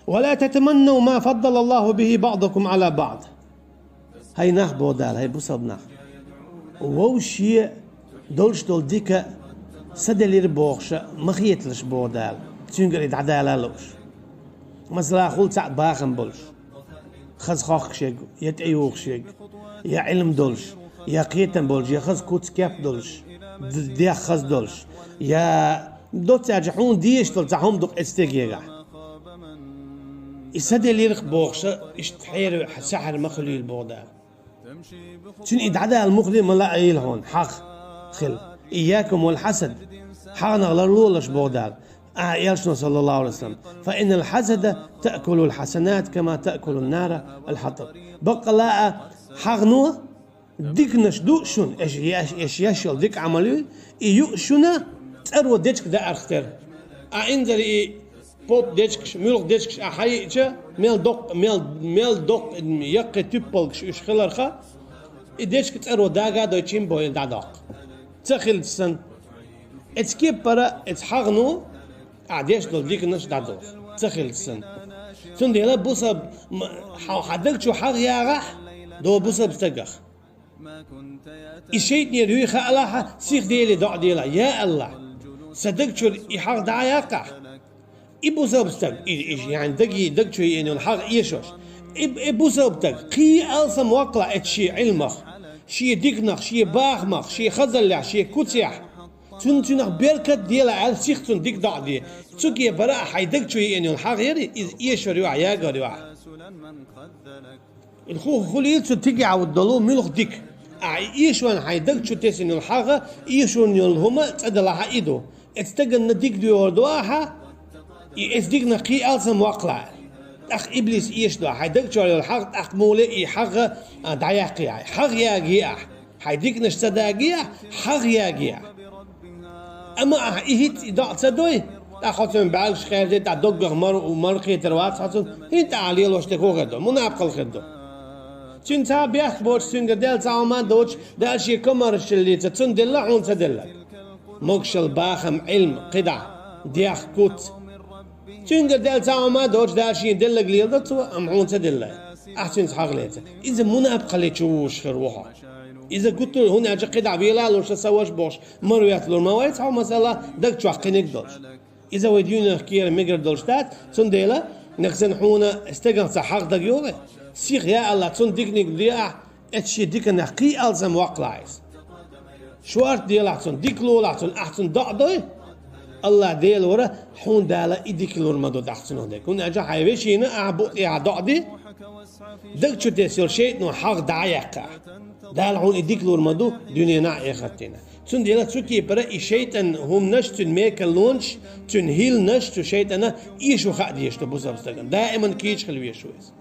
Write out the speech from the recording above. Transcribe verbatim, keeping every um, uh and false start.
ولا تتمنوا ما فضل الله به بعضكم على بعض. ХӀай нах, боху Дала, хӀай бусалба нах, вовшийн долуш долу дика ца делира бохуш ма хеталаш, боху Дала, цуьнгара и дӀадала а лууш. Масала, хуьлу цхьаъ бахам болуш, хаза хохкуш ерг, я тӀеюхуш ерг, я Ӏилма долуш, я кхетам болуш, я хаза куц-кеп долуш, д-, дегӀ хаза долуш, я доцца аьлча хьуна дезаш долу цхьа хӀума ду-кх оцу стегегахь. И ца делира-кх бохуш, иштта хьера, саьхьара ма хуьлийла, боху Дала. Цуьнан и дӀадала муха ма лаайла хьуна, хьагӀ хила. إياكم والحسد. ХьагӀнах ларлолаш, боху Дала. Ахьа элчано, саллаллаху Ӏалайхи ва саллам: فإن الحسد تأكل الحسنات كما تأكل النار الحطب. Баккъала а хьагӀно диканаш ду шуна, эш еш, эш еш йолу дика Ӏамал ю, и ю шуна цӀаро дечка даарх тера. А инзаре и пот дечкаш, муьлха дечкаш а хьайиъча, мел доккха, мел, мел доккха яккхий туьппалгаш уьш хиларха, и дечка цӀаро дага а дойчу, боху, дӀадоккху. Ца хилча санна, эцу кеппара эцу хьагӀно ахьа деш долу диканаш дӀадоху. Ца хилча санна. Цундела бусалба, м-, хьо хьан даг чу хьагӀ ягӀахь, до бусалба стагах. И шайтӀанера юй хаалахьа, сиха Деле доӀа делахь: «Я АллахӀ, сан даг чуьра и хьагӀ дӀа а яккхахь». И бусалба стаг, и, и, яъни даги, даг чу еана йолу хьагӀ эшош. И, и бусалба стаг кхин а алсам ваккхалахь эцу шен Ӏилмах, шен диканах, шен бахамах, шен хазаллехь, шен куцехь. Цунна, цунах беркат делахь аьлла, сиха цунна дика доӀа де. Цу кепара а хьайн даг чу еана йолу хьагӀ яра, иза эшор ю ахь, ягор ю ахь. Ху-, хуьлийла цу тигехь долу муьлха дика. Ахьа и эшонна хьайн даг чу тесна йолу хьагӀ, эшонна йолу хӀума цӀа делахь а и ду. Эцу стаганна дика доьхур ду ахьа, и эцу диканах кхин а алсам ваккхалахь. ТӀаккха иблис эшадо, хьайн даг чохь йолу хьагӀ, тӀаккха муха ле и хьагӀ, а, дӀаяккхий ахь. ХьагӀ ягий ахь. Хьайн диканаш ца дагий ахь, хьагӀ ягий ахь. Амма ахьа и хӀинца и доӀа ца дой, тӀаккха хьо цуьнан бӀаьргаш кхаьрде, тӀаккха доггах мар-, маракхетар вац хьо цунна, хӀинца ахьа лелош дерг хӀун хир ду? Мунапкъалла хир ду. Цуьнан цхьа бехк боцуш, цуьнгара даьлла цхьа хӀума а доцуш, Дала шен комаьршаллица цунна делла, хьуна ца делла. Могушалла, бахам, Ӏилма, кхидӀа, дегӀ, куц. Цуьнгара даьлла цхьа хӀума а доцуш, Дала шена делларг леладо цо, амма хьуна ца делла. Ахьа цуьнца хьагӀ леца. Иза мунапкъалла чу вуш хир ву хьо. Иза гуттар а, хӀунда аьлча кхидӀа велалуш сан ваша бохуш, мара ветталур ма вай цхьа хӀума, масала, даг чохь кхиниг долуш. Иза вай дуьйнах кхера мегар долуш дац, цундела нагахь санна хьуна стеган цхьа хьагӀ дага йогӀий, сиха, я АллахӀ, цунна диканиг де ахь, эцу шен диканах кхин а алсам ваккхалахь иза. Шорта делахь цунна, дика лолахь цунна, ахьа цунна доӀа дой, АллахӀ Дела вара, хьуна Дала и дика лур ма ду тӀаккха цунах дерг. ХӀунда аьлча хьайн вешина ахьа букъ тӀехьа доӀа де, даг чу тесна йолу шайтӀано хьагӀ дӀа а яьккхи ахь. Дала хьуна и дика лур ма ду дуьненахь а, эхартахь а. Цундела цу кепара и шайтӀан хӀуманаш, цуьнан мекалонаш, цуьнан хӀилланаш цу шайтӀана эшо хаа дезаш ду бусалба стагана. Даиман кийча хила везаш ву иза.